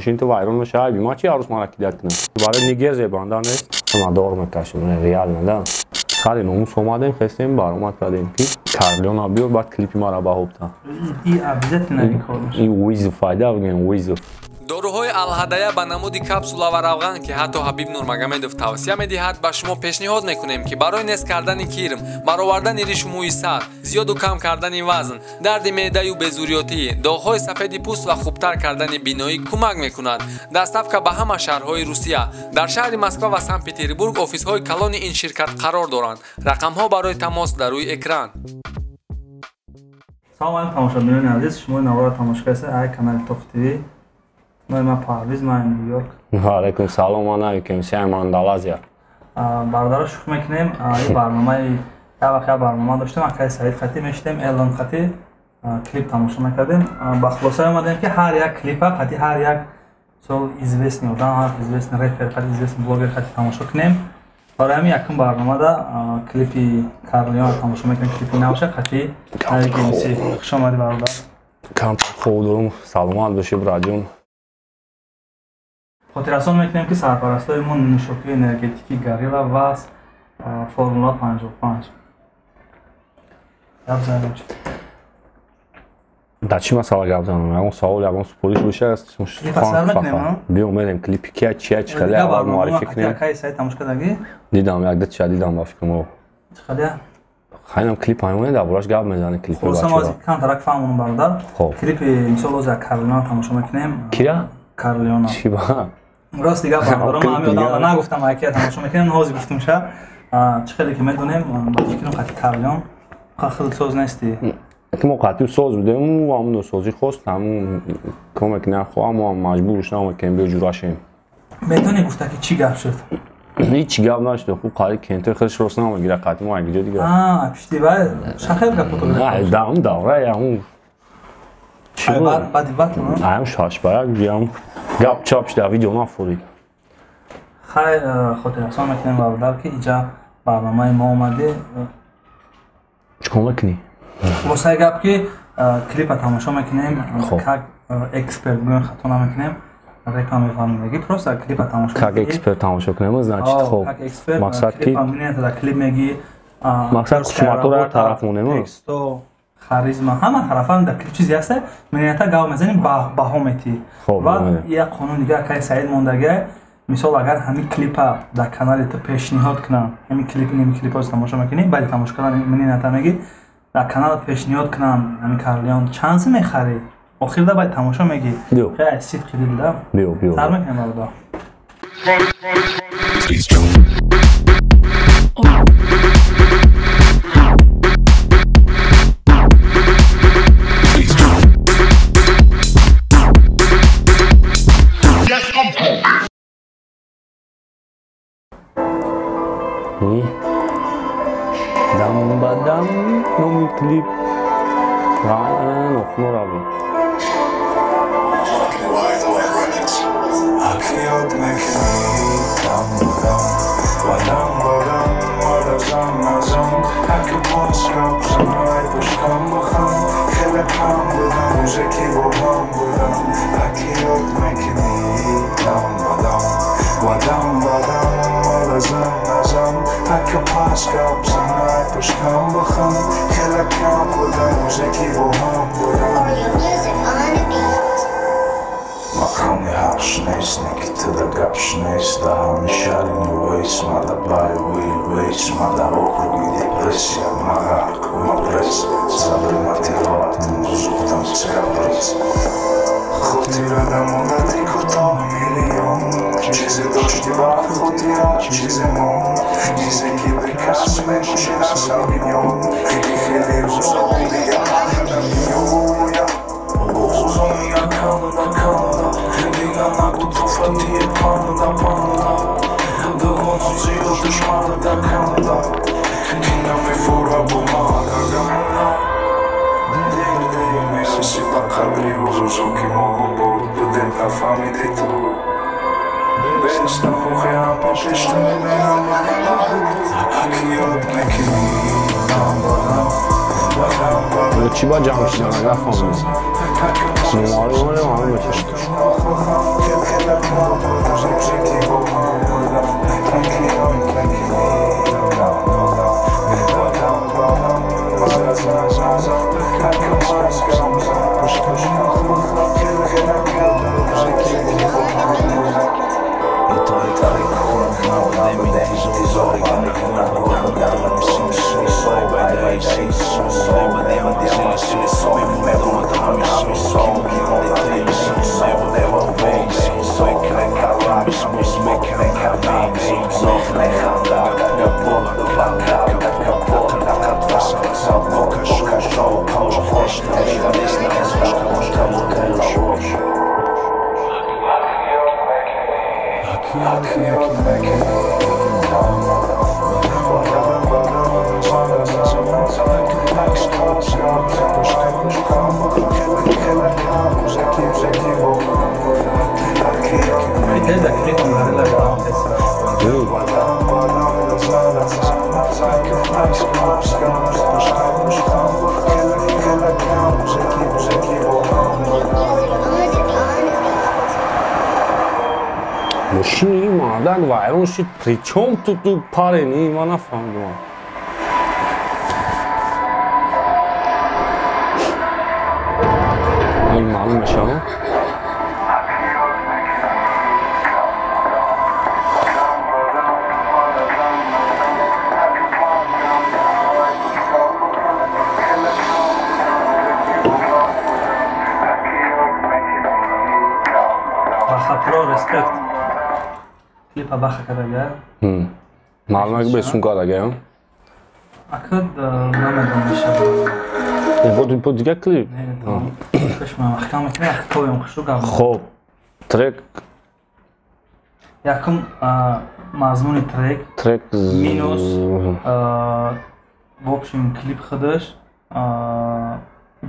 Мошин ту вайрон мешавад, ма чи арӯс мара кидат кунам? Барои нигер зебанда нест. Ма дор мекашем, реально, да. Сари номус омадем, хестем, баромад кардем ки Карлиона биёр, баъд клипи мара баҳобта. И обязательно ин кор мешавад. И вызов файда бигем, вызов. Доруҳои Алҳадая ба намуди капсула ва равған, ки ҳатто Ҳабиб Нурмагомедов тавсия медиҳад, ба шумо пешниҳод мекунем, ки барои нест кардани кирм, баровардани ришу мӯи сар, зиёду кам кардани вазн, дарди меъдаю безурётӣ, доғҳои сафеди пӯст ва хубтар кардани биноӣ кӯмак мекунад. Доставка ба ҳама шаҳрҳои Русия. Дар шаҳри Москва ва Санкт-Петербург офисҳои калони ин ширкат қарор доранд. Рақамҳо барои тамос дар рӯи экран. Салом алейкум, тамошобинони азиз, шумо наворро тамошо кардед ай канали Тоқ ТВ. Номи ман Парвиз, ман Нью-Йорк. Алейкум салом, ман Навик МС Мандалазия. Бародаро, шӯхӣ мекунем. Ин барномаи як вақт як барнома доштем, акаи Саид қатӣ мешидем, Элон қатӣ клип тамошо мекардем. Ба хулоса омадем, ки ҳар як клипа қатӣ ҳар як мисол известный одам, ҳар известный репер қатӣ, известный блогер қатӣ тамошо кунем. Барои ҳамин якум барномада клипи Карлиона тамошо мекунем, клипи навша қатӣ Навик МС. Хуш омадӣ, бародар. Камтар хоб дорум, саломат бошӣ, браҷон. Хотиррасон мекунем, ки сарпарастои мо нӯшокии энергетикӣ Горилла ва Формула 55. Гап занем. Дар чӣ масъала гап занам? Ягон савол, ягон супориш боша? Биё, мерем клипи кия, чия, чӣ хеле аввал муаррифӣ кунем. Акаи Саид тамошо кардагӣ? Дидам, якда чия дидам, ба фикрам. Чӣ хеле? Хайнам клип ҳамоне, дар бораш гап мезанем, клипи. Хулоса, мо камтарак фаҳмонам, бародар. Клипи мисол ҳозир Карлиона тамошо мекунем. Кира? Карлиона. Чӣ ба? Рост дигар, бародаро, ман ҳамин одамро нагуфтам, акия тамошо мекунем, ҳозир гуфтам ша. Чӣ хеле ки медонем, ба фикрам қати Карлион хеле соз нестӣ. Ки мо қатъи соз будем, ӯ ҳамун носозӣ хост, ҳамун коме ки нахоҳам, мо ҳам маҷбур намекунем, биё ҷурашем. Метавонӣ гуфта, ки чӣ гап шуд? Ҳеҷ гап нашуд, хуб қариб кентои худаш рост намегира, қатъи мо якҷо дигар. Пишти вай шахел гапото. Даам давра ҳамун баъди батл. Ам шаш ба як ҷиам гап чап шуда, видео нафурид. Хай, хотиррасон мекунем, бародар, ки иҷа барномаи мо омадӣ. Чӣ кор мекунӣ? Хулосаи гап, ки клипа тамошо мекунем, как эксперт гӯем, хато намекунем, репа мефаҳмем, просто клипа тамошо. Как эксперт тамошо кунем, значит, хоб. Мақсад ки клип меги. Мақсад хусуматро як тараф монем. Тексто, харизма, ҳама тарафан дар клип чизе ҳаста, минията гав мезанем, баҳо метӣ. Ва як қонун дига акаи Саид мондагиа, мисол, агар ҳамин клипа дар канали ту пешниҳод кунам, ҳамин клип, ними клипҳо тамошо мекунӣ, баъди тамошо кардан минията мегӣ, дар канал пешниҳод кунам ҳамин Карлион, чанд сум мехарӣ? Охирда баъд тамошо мегӣ. Хеле сидқи дил да. Биё, биё. Сар мекунем, бародар. Дам ба дам номи клип нохунорави. Акиёд мекунӣ дам ба дам ва дам ба дам мадазам назам, аки боз гап занай пушкам бахам, хеле кам будам рӯзе ки бо ҳам будам. Акиёд мекунӣ дам ба дам ва дам ба дам мадазам назам, аки пас гап занай пушкам бахам, хеле кам будам рӯзе ки бо ҳам будам. Мақоми ҳақш нест, не ки туда гапш нест, да ҳамешари нувейс мада бай уил вейс, мада округи депрессия, ма ғарқ, ма пресс, сабри матиловат музуқтам скаприс. Хотира дар муддати кӯтоҳ миллион чизе дошти, вақт хотира чизе монд, чизе ки бекас мепӯшид аз миён, ки хеле рӯзо дигар намеояд. Озония Канада, Канада, дигар нагу туфатие панада, панада, дугоно зиёд душмана дар Канада, ки намефура бо ма агар гамона. Дер дер мерасӣ ба қадри рӯзо, ки мо бод будем, нафаҳмиди ту. Беста хухиам пеш ту мерам. Аки ёд мекунӣ дам ба дам Чӣ ба ҷамъ шидан нафаҳмидам. Номаълум маълум мешавад. Мошини мардак вайрон шид, причём тут ту парень, ман нафаҳмидам. Ин маълум мешавад? Респект. Клипа баха кардага. Маълум ки бесун кардага. Акад намедонам мешавад. Бо дигар клип? Не, тамом. Пеш ман маҳкам мекунам, ковем хушу гап. Хоб, трек якум мазмуни трек, трек минус в общем клип худаш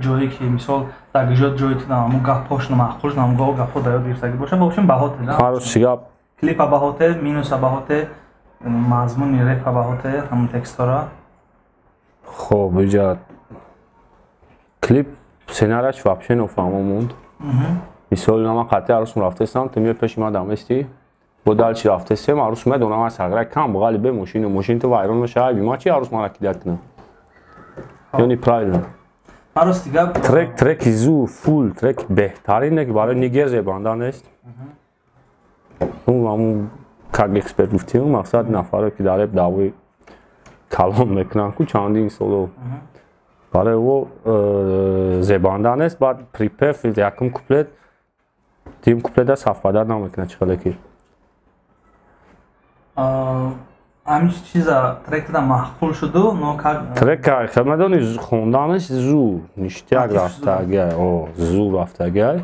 ҷое ки мисол дар ҷо ҷое ки ҳамун гапҳош намаъқул намгоҳ гапҳо дар ёд гирифтагӣ бошад, в общем баҳоте. Ҳар гап клипа баҳоте, минуса баҳоте, мазмуни репа баҳоте, ҳамун текстора. Хоб, иҷа клип сценарияш вообще нофаҳмо монд. Мисол ман қатъи арӯсум рафтаистам, ту меои пеши ман даместӣ, бо далчи рафтаистем, арӯс медонам ман сагра кам бағали бе мошину, мошин ту вайрон мешавад, айби ман чи арӯс мара кидат кунам? Ё неправильно. Арӯс дигар трек, треки зу фул, трек беҳтарине ки барои нигер зебанда нест. Ҳамун как эксперт гуфтем, мақсад нафаре ки дар реп даъвои калон мекунанд ку чандин соло. Барои ӯ зебанда нест, баъд припев якум куплет, дуюм куплета сафпадар намекунад чӣ хеле ки. Ҳамин чиза трек да маъқул шуду, но как трека хел медонӣ хонданаш зу ништяк рафтагай, о зу рафтагай.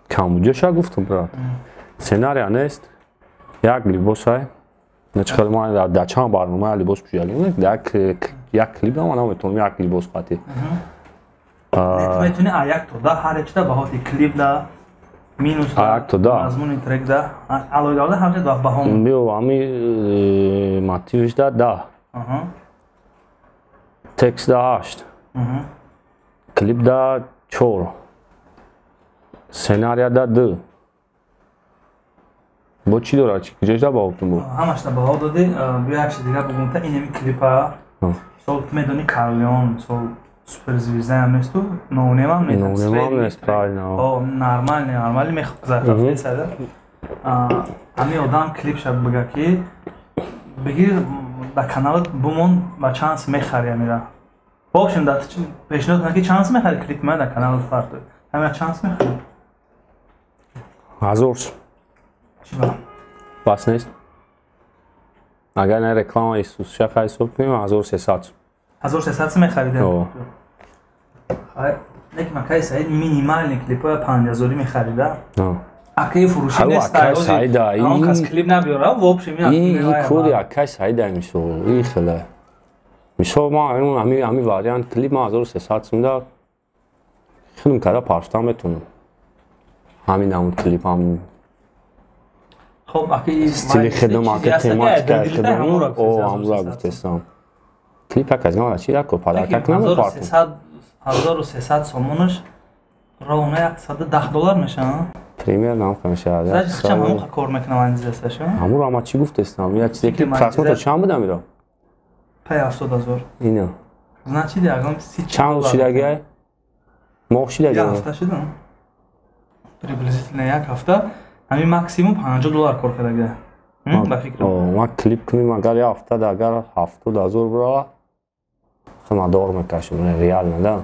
Камбуҷоша гуфтам брат. Сценария нест, як либосай. Чӣ хел ман дар чанд барнома либос пӯшидагим, як клип ман наметавонам як либос қатӣ. Ту метавонӣ а як то да ҳар якта баҳоти клип да минус да як то да мазмуни трек да алоҳида ҳар якта баҳо. Биё ҳами мотивиш да 10. Текст да 8. Клип да 4. Сценария да 2. Бо чӣ дорад? Куҷош да баҳотун бо? Ҳамаш да баҳо додӣ. Биё як чиз дигар бигӯм та инами клипа. Мисол ту медонӣ Карлеон, мисол суперзвездаям несту, ноунемам нест. Ноунемам нест, правильно. О, нормальный, нормальный мехзарафтесада. Ҳамин одам клипша бига ки бигир ба каналат бумон ба чанд сум мехари амира. В общем, да пешниҳод кунад ки чанд сум мехари клип ман дар каналат фарқ. Ҳамин чанд сум мехари? 1000 сум. Чӣ ба? Бас нест? Агар на реклама Исус шаха ҳисоб кунем 1300 сум. 1300 сум мехаридем? О. Хай, лекин акаи Саид минимальный клипҳоя 5000 мехарида. Акаи фурӯшӣ нест, акаи Саида. Он кас клип набиёра, в общем ин кори акаи Саида мисол, ин хеле. Мисол ман ҳами вариант клип ман 1300 сум да худам када парфтан метавонам. Ҳамин ҳамун клип ҳамин хоб аки стили хидм аки тематика хидм о ҳамура гуфтестам. Клип як аз ман чи як подарка кунам партум. 1300 сомонаш ровно $110 мешава. Примерно ҳам мешава. Значит, чам ҳам кор мекунам анҷизасаша? Ҳамуро ама чӣ гуфтестам? Я чизе ки просмотр чанд будам иро? 70000. Ино. Значит, ягон 30 чанд рӯз шидагиай? Моҳ шидагиай? Як ҳафта шидам. Приблизительно як ҳафта. Ҳамин максимум $50 кор кардагиай. Ба фикрам. Ман клип кунем агар як ҳафтада агар 70000 бирава, хеле дор мекашам, реально да.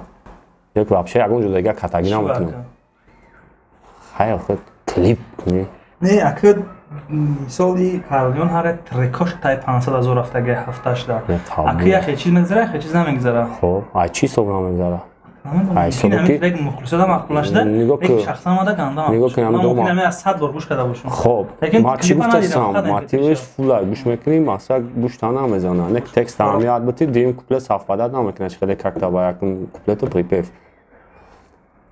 Як вообще ягон ҷо дигар катагӣ наметунам. Хайр, худ клип кунӣ. Не, ака мисоли Карлион ҳар як трекош тай 500,000 рафтагиай ҳафташда. Ака як хел чиз мегзара, як хел чиз намегзара. Хоб, ай чӣ ҳисоб намегзара? Ай ҳисоби ки трек мухлисода маъқул нашуда, лекин шахсан омада ганда нигоҳ кун, ман мумкин ҳамин аз 100 бор гӯш карда бошам. Хоб, ма чӣ гуфтастам? Мотиваш фула гӯш мекунӣ, мақсад гӯшта намезана. Не текст аҳамият бити, дуюм куплет совпадат намекунад, хеле как-то ба якум куплету припев.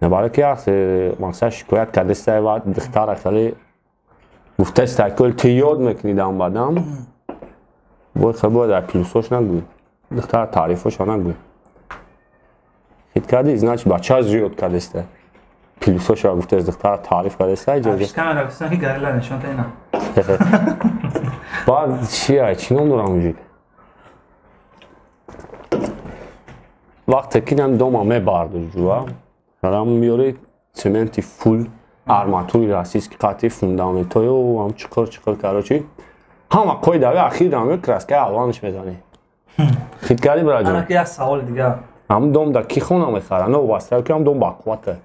Барои ки як мақсад шикоят кардестай ва духтара хеле гуфтастай, ки ту ёд мекунӣ дам ба дам, бояд хеле бояд дар плюсош нагӯй, духтара таърифоша нагӯй. Хит кардӣ, значит бача зиёд кардестай. Плюсоша гуфтаст, духтара таъриф кардестай. Камера гуфтан ки горилла нишон та ина. Баъд чи чӣ ном дорам мужик? Вақте ки нам дома мебардош ҷуа, рам меёри цементи фул, арматури российский қатъи фундаментҳою ҳам чиқир чиқир, короче, ҳама қоидави ахир дам краскаи алванш мезанӣ. Хит кардӣ браҷон? Ана ки як саволи дигар. Ҳам дом да ки хона мехара? Но васта ки ҳам дом бақуввата.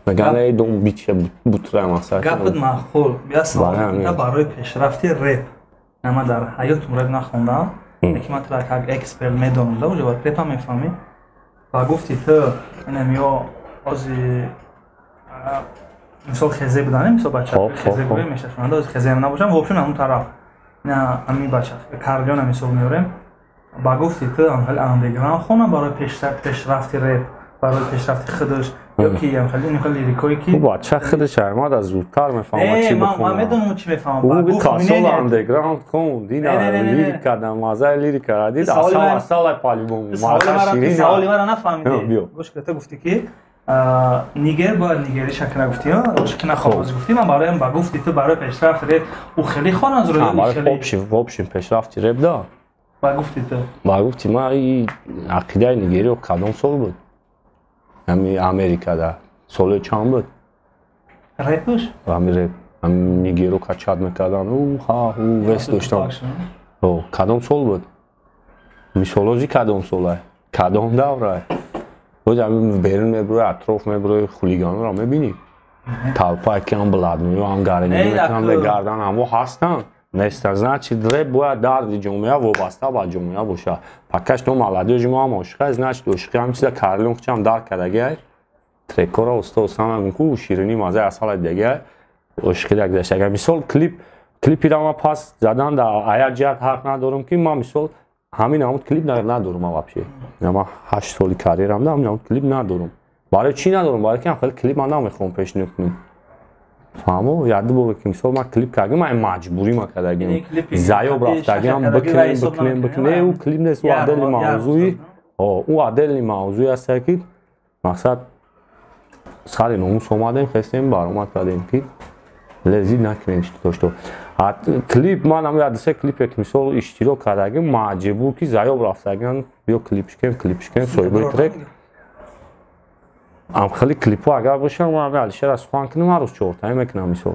Меган эй дом бича бутра мақсад. Гапат маъқул. Як савол дигар барои пешрафти реп. Ман дар ҳаётум реп нахондам, лекин ман туро как эксперт медонам, да, уже репам мефаҳмӣ. Ва гуфти ту инам ё ози мисол хезе будан, мисол бача хезе гӯем мешашонанд, ози хезе набошам, вообщем ҳамон тараф. Ина ҳамин бача Карлиона мисол меорем. Ба гуфти ту хеле андеграунд хона барои пешрафти реп, барои пешрафти худаш, ё ки хеле ин хеле лирикое ки бача худаш аймад аз зудтар мефаҳмад чӣ бихонад. Ман медонам чӣ мефаҳмам. Ба гуфт сол андеграунд хон, дина лирика да мазаи лирика дид, асал асал по-любому. Маза ширин. Саволи маро нафаҳмидӣ. Гӯш кун, ту гуфтӣ ки нигер бояд нигери шакра гуфтӣ, ошиқи нахоҳоз гуфтӣ. Ман бароям ба гуфти ту барои пешрафти реп ӯ хеле хона аз рӯи хеле в общем пешрафти реп да. Ба гуфти ту. Ба гуфти ман ақидаи нигерио кадом сол буд? Ҳами Америкада соли чанд буд? Репш? Ҳами реп. Ҳами нигеро качат мекардан, у ха у вес доштан. О, кадом сол буд? Мисолози кадом солай? Кадом даврай? Боз ҳами берун мебурӯй, атроф мебурӯй, хулиганро мебинӣ. Толпа ки ҳам бладмиё, ҳам гаринӣ мекунанд, мегардан, ҳамо ҳастанд. Неста, значит, реп бояд дарди ҷомеа вобаста ба ҷомеа бошад. Пока что молодежи мо ҳам ошиқа, значит, ошиқи ҳам чиза Карлион хучам дарк кардагиай. Трекора уста уста мегӯм ку ширинӣ мазаи асала дидагиай. Ошиқи да гузаштагиай. Мисол клипира ман пас задан да ая ҷиҳат ҳақ надорам ки ман мисол ҳамин ҳамун клип надорам ман вообще. Ман 8 соли карьерам да ҳамин ҳамун клип надорам. Барои чӣ надорам? Барои ки ҳам хеле клип ман намехоҳам пешниҳод кунам. Фаҳмо? Як ду бор ки мисол ман клип кардам, ман маҷбурӣ ма кардагим. Заёб рафтагиам, бикунем, бикунем, бикунем. Ӯ клип нест, ӯ отдельный мавзӯи. Ӯ отдельный мавзӯи аст ки мақсад сари номус омадем, хестем, баромад кардем ки лезид накунем то что. Клип ман ҳам як ду се клипе ки мисол иштирок кардагим, маҷбур ки заёб рафтагиам, биё клип шикем, клип шикем, соҳибои трек. Ам хеле клипҳо агар бошам, ман Алишера сухан кунам, ҳар рӯз чортаи мекунам мисол.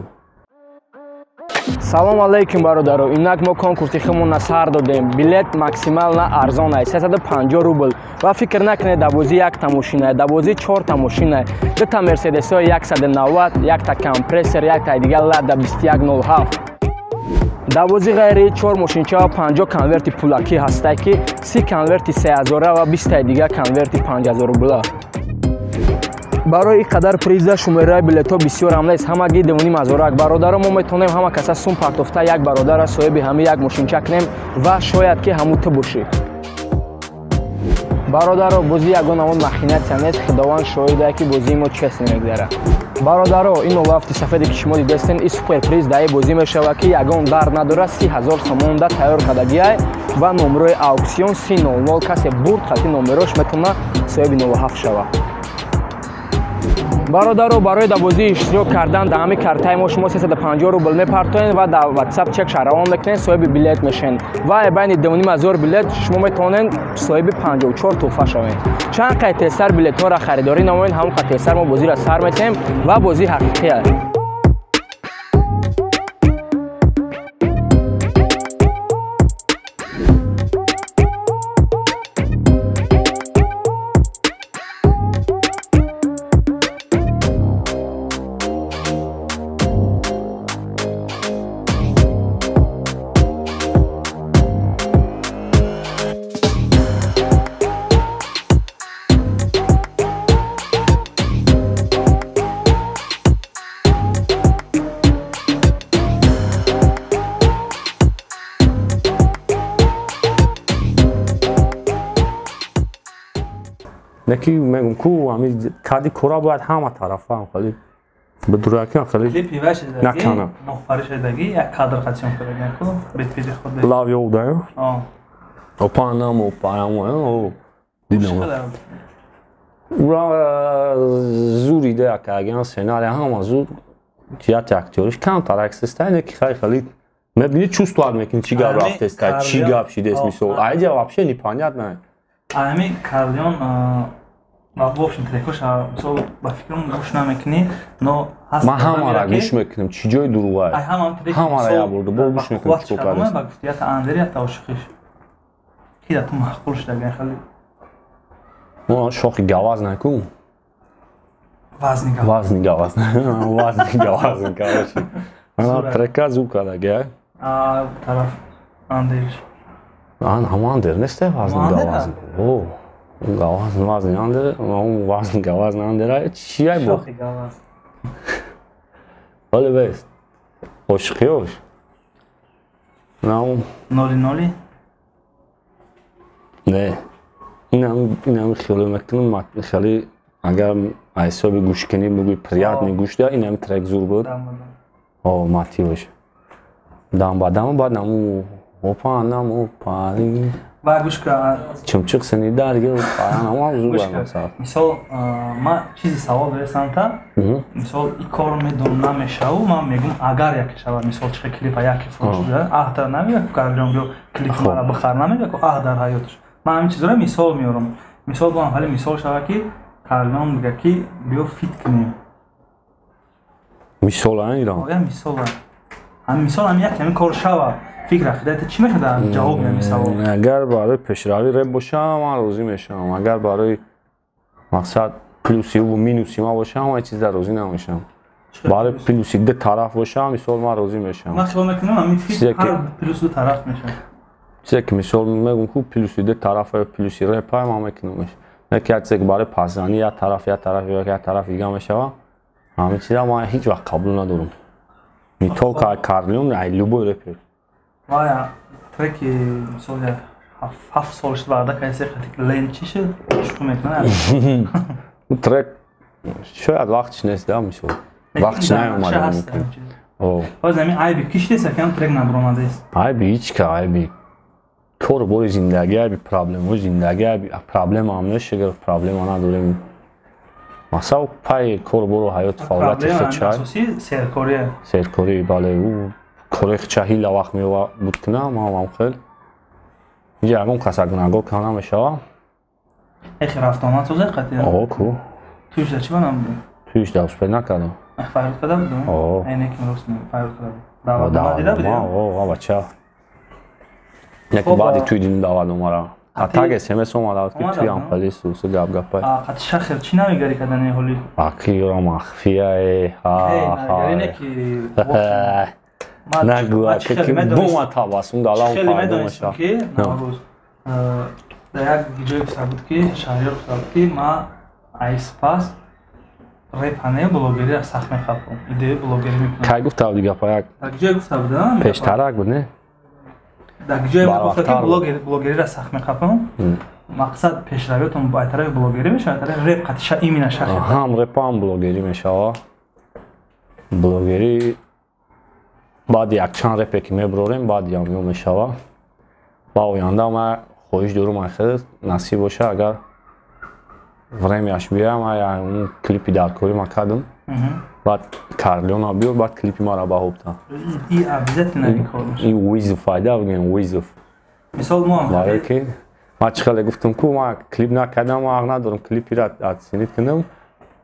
Салом алейкум бародаро, инак мо конкурси худмонро сар додем. Билет максимально арзон аст, 350 рубл. Ва фикр накунед, дар бозӣ якта мошина, дар бозӣ чорта мошина, дута Мерседесҳои 190, якта компрессор, якта дигар Лада 2107. Дар бозӣ ғайри 4 мошинча ва 50 конверти пулакӣ ҳастанд, ки 30 конверти 3000 ва 20 дигар конверти 5000 рубла. Барои ин қадар приза шумораи билетҳо бисёр ҳам нест, ҳамагӣ 2.5 ҳазорак. Бародаро, мо метавонем ҳама каса сум партофта як бародара соҳиби ҳамин як мошинча кунем ва шояд ки ҳамун ту бошӣ. Бародаро, бозӣ ягон намуд махинатсия нест, Худованд шоҳид ки бозии мо честно мегзарад. Бародаро, ин 07 сафеде ки шумо дидастен, ин суперприз дар бозӣ мешавад, ки ягон дард надорад, 30 000 сомон да тайёр кардагиай ва номерои ауксион 3000. Касе бурд, хати номерош метавона соҳиби 07 шавад. Бародаро, барои дар бозӣ иштирок кардан дар ҳамин картаи мо шумо 350 рубл мепартоед ва дар WhatsApp чек шаравон мекунед, соҳиби билет мешавед ва байни 2500 билет шумо метавонед соҳиби 54 тӯҳфа шавед. Чанд қай тезтар билетҳоро харидорӣ намоед, ҳамон қад тезтар мо бозиро сар метаҳем ва бозӣ ҳақиқӣ аст. Неки мегум ку, ами кади кора бояд ҳама тарафа ҳам хеле бидураки хеле Клипи ваш накана. Нохфари шудаги як кадр қатсиён кардаги ку бетпиди худ. Love you да. Опа нам опа нам дидам. Ура, зур идея кардагиан, сценария ҳама зур, ҷиҳати актёриш камтар аксеста, не ки хеле хеле мебини, чувствовать мекунӣ, чӣ гап рафтеста, чӣ гап шидест. Мисол, айҷа вообще непонятно. Ами Карлион в общем трекош, мисол, ба фикрам, гӯш намекунӣ, но ҳаст. Ман ҳамара гӯш мекунам, чӣ ҷои дурӯғай, ҳамара як бор дубор гӯш мекунам, чӣ кор. Ба гуфти ята андери, ята ошиқиш ки да ту маъқул шуда хеле? Мо шохи гаваз накун. Вазни гаваз. Вазни гаваз, вазни гаваз, короче, ана трека зур кардаги. Тараф андериш. Ан ҳама андер нест, вазни гаваз. О, гаваз, вазни андер, вазни гаваз андера чиай бо? Шохи гаваз. Вале бест. Ошиқиёш. Нам ноли ноли? Не. Инам хиёл мекунам, хеле агар ҳисоби гӯшкунӣ бигӯй, приятный гӯш да, инам трек зур буд. О, мотиваш. Дам ба дам, баъд наму опа нам опа. Ба гӯшка. Чумчуқ сини дарги опа зур. Мисол, ма чизи савол дорестам та. Мисол, и кор медонам намешаву, ман мегум, агар яке шавад, мисол, чихе клипа яке фурӯш шуда, аҳ дар намега ку Карлион биё клипи мара бихар, намега ку аҳ дар ҳаёташ. Ман ҳамин чизро мисол меорам. Мисол бо ҳали мисол шава, ки Карлион бига, ки биё фит кунем. Мисол а Ирон? Мисол. Ҳамин мисол, ҳамин як ҳамин кор шава. Фикр ақидаи чӣ мешавад ҷавоб ҳамин савол? Агар барои пешравӣ реп бошам, ман розӣ мешавам. Агар барои мақсад плюси ӯ минуси ман бошам, ман чиза розӣ намешавам. Барои плюси ду тараф бошам, мисол, ман розӣ мешавам. Ман хиёл мекунам, ҳамин фит ҳар плюси ду тараф мешавад. Чизе ки, мисол, мегум ку, плюси ду тараф, плюси репа, ман мекунамш. Не ки як чизе ки барои пасзанӣ як тараф, як тараф ё як тараф дига мешавад, ҳамин чиза ман ҳеҷ вақт қабул надорам, не только Карлион, ай любой репер. Вая треки, мисол, 7 сол шуд ваъда кардӣ, лен чӣ шуд, шӯхӣ мекунад? Трек шояд вақтш нест да, мисол, вақтш наомада. Ҳозир ҳамин айби ки шудест, ки ҳам трек набуромадааст? Айби ҳеҷ ка, айби кору бори зиндагӣ, айби проблемаҳои зиндагӣ, айби проблемаам нест, шигар проблема надорем. Масал, пай кору бору ҳаёту фаъолияти худчай. Серкория. Серкорӣ, бале, ӯ кори худча ҳила вақт меова буд кунам, ман хел инҷа ягон каса гунаҳгор кам намешава. Эхи рафтомад соза қатъи? О, ку. Туиш да чӣ ба нам буд? Туиш да успел накардам. Файрод карда будум? О. Айне ки рост файрод карда буд. Даъватнома дида будӣ? О, бача. Яки баъди туи дидим даъватномара. А так СМС омада буд, ки туям хеле сусу гап гапай. Қати шахр чӣ навигарӣ кардани ҳоли? Аки ёра махфияе. Ха ха. Не ки нагӯ, ки бума табассум дала. Хеле медонистам, ки Наврӯз дар як ҷое гуфта буд, ки Шаҳриёр гуфта буд, ки ма айспас репане блогерира сахт мехапам, идеяи блогерӣ мекунам. Кай гуфта буди гапа як? Дар ҷое гуфта буда. Пештарак буд, не? Дар ҷое гуфта, ки блогерира сахт мехапам. Мақсад пешравиётон ба тарафи блогерӣ мешавад, тарафи реп қатиша именно шахр? Ҳам реп, ҳам блогерӣ мешавад. Блогерӣ баъди якчанд репе ки мебурорем, баъди ҳамё мешава. Ба оянда ма хоҳиш дорум, ахир насиб боша, агар времяш биёям, ай клипи даркорӣ ма кардам, баъд Карлиона биёр, баъд клипи мара баҳобта. И обязательно и вызов файда бигем, вызов. Мисол мо барое ки ма чӣ хеле гуфтам ку, ма клип накардам, ма ҳақ надорам клипира оценить кунам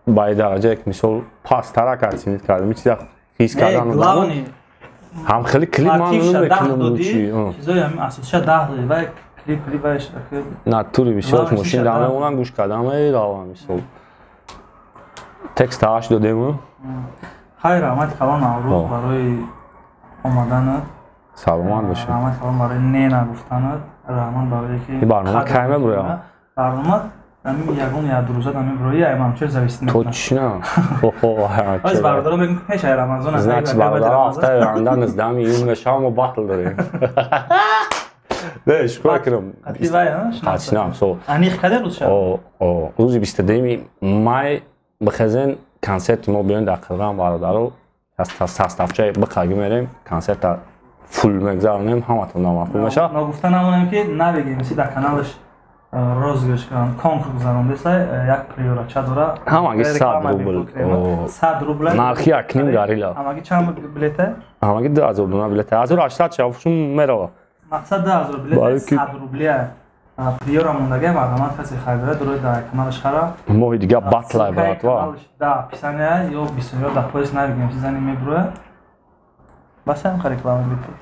ба дараҷае ки мисол пасттарак оценить кардам, чиза ҳис кардан. Ҳам хеле клип ман намекунам. Чизои ҳамин асосиша 10 додӣ ва клип вайш. Натури бисёр мошин дар мемонам, гӯш кардам, равам, мисол, текст 8 додему. Хайр, раҳмати калон, Наврӯз, барои омаданат. Саломат бошед. Раҳмати калон барои не нагуфтанат, раҳмат барое ки Барнома кай мебуроям? Барнома ҳамин ягон як рӯза намебурои, ай мамчо зависит мекунад. Точно. Оз бародаро мегӯм, ки пеш ай Рамазон. Значит, бародаро, ҳафтаи оянда 19 июн мешава, мо батл дорем. Не, шукр кунам. Қатинам, со. Аниқ каде рӯз шава? О, рӯзи 22 май бихезен, консерти мо биён дар Қирғам, бародаро, составчаи биқаги мерем, консерта фул мегзаронем, ҳаматон намаъқул мешавад. Ногуфта намонем, ки навигем си дар каналаш розыгрыш конкурс гузарондеса, як приёрача дора. Ҳамаги 100 рубл. 100 рубл. Нархи 1,5 горилла. Ҳамаги чанд билета? Ҳамаги 2000 дона билета, 1800 шавшун мерава. Мақсад, 2000 билета 100 рублия приёра мондага, марҳамат, касе харидора дурои дар каналаш хара. Моҳи дига батлай, братва. Да описания ё бисёр ё дар пояс навигем чизани мебуроя. Басаем реклама бепул.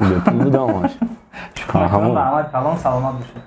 Бепул будамаш. Раҳмат калон, саломат бошед.